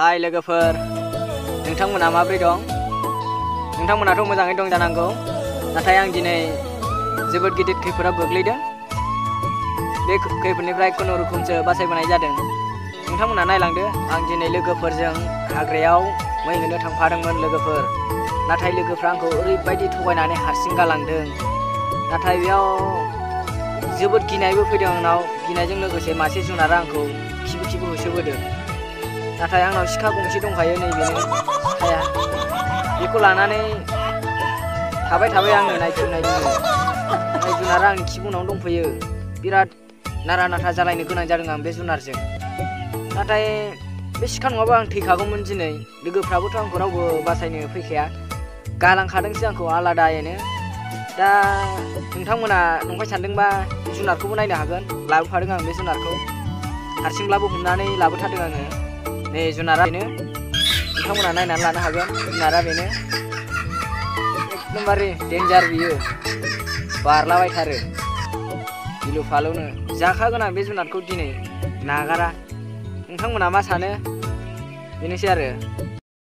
हाय लोगोफोर, नोंथांमोना माबोरै दं? नोंथांमोनाथ' मोजाङै दं जानांगौ। नाथाय आं दिनै जोबोद गिदिर खैफोदाव गोग्लैदों। बे खैफोदनिफ्राय खुनुरुखुमसो बासायबोनाय जादों। नोंथांमोना नायलांदो, आं दिनै लोगोफोरजों हाग्रायाव मै होनो थांफादोंमोन लोगोफोर। नाथाय लोगोफ्रा आंखौ ओरैबायदि थगायनानै हारसिं गालांदों। नाथाय बेयाव जोबोद गिनायबो फैदों आंनाव। गिनायजों लोगोसे मासे जुनारा आंखौ खिबु होसोबोदों। नाथाय आंनाव सिखा गंसे दंखायो, नैबेनो सिखाया। बेखौ लानानै थाबाय आङो नायथिंनायदोंमोन। नाथाय जुनारा आंनि खिबुनावनो दंफैयो। बिराद नारा नाथा जालायनो गोनां जादों आं बे जुनारजों। नाथाय बे सिखा नङाबा आं थैखागौमोन दिनै। लोगोफ्राबोथ' आंखौ रावबो बासायनो फैखाया, गालांखादोंसो आंखौ आलादायैनो। दा नोंथांमोना नंखाय सानदोंबा जुनारखौबो नायनो हागोन। लाबोफादों आं बे जुनारखौ, हारसिंब्लाबो हमनानै लाबोथारदों आङो। नै जुनारा बेनो, नोंथांमोना नायनानै लानो हागोन। जुनारा बेनो, एकदमबारे डेन्जार बियो, बारलाबायथारो गिलु फालुनो। जाखागोन आं बे जुनारखौ दिनै, नागारा। नोंथांमोना मा सानो? बेनोसै आरो।